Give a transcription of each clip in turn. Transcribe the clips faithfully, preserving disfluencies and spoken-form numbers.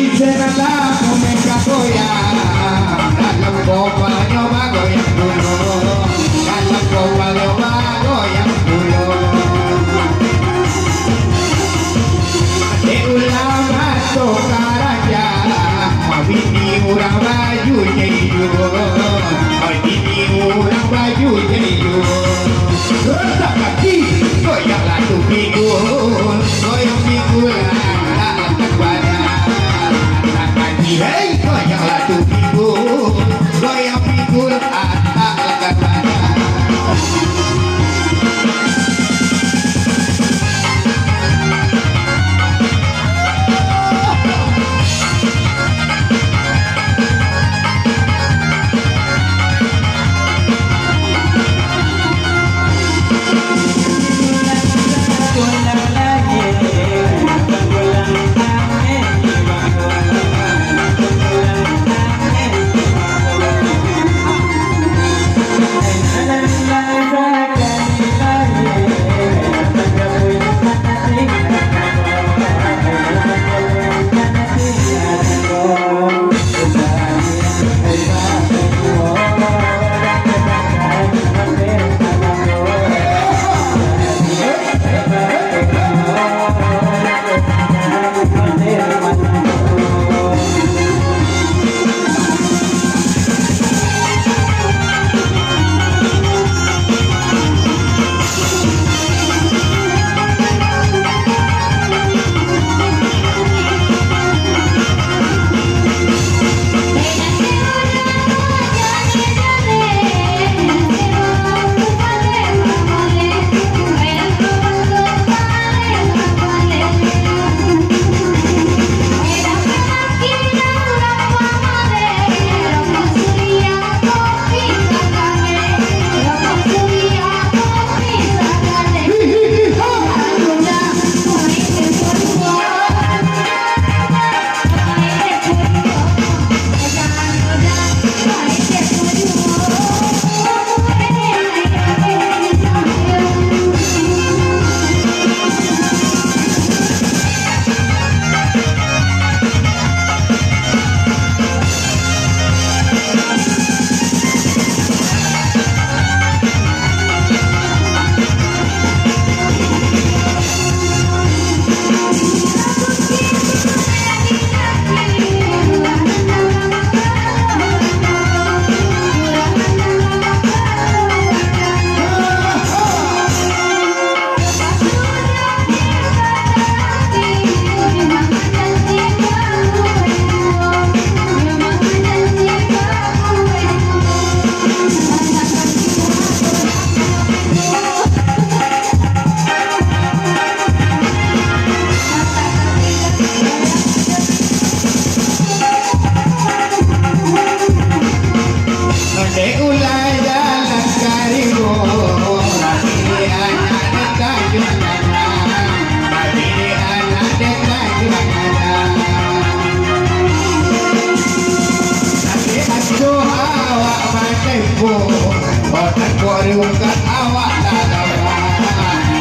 Senang mega goyang, dalam kopanyo bagoyang pulo, dalam kopanyo bagoyang pulo. Dek ulama tu karaja, mabini urang baju ijo, mabini urang baju ijo. Retak kaki, goyang lalu pinggul, goyang pinggul, angkat badan. Angkat kaki, hei, goyang lalu pinggul, goyang pinggul, angkat badan. Dek ulai jalan karibu, babini anak dek Tanjuang Tanah, babini anak dek Tanjuang Tanah. Tapi acuah awak batempo, otak kok rungkak awak tak dapat,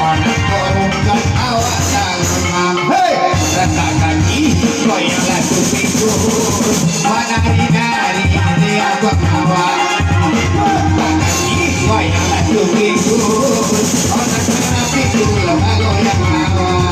otak kok rungkak awak tak lamah. Hei! Retak kaki, goyang lalu pinggul, manari-nari di abang awak. Retak kaki, goyang lalu pinggul, otak kena pinggul, bagoyang awak.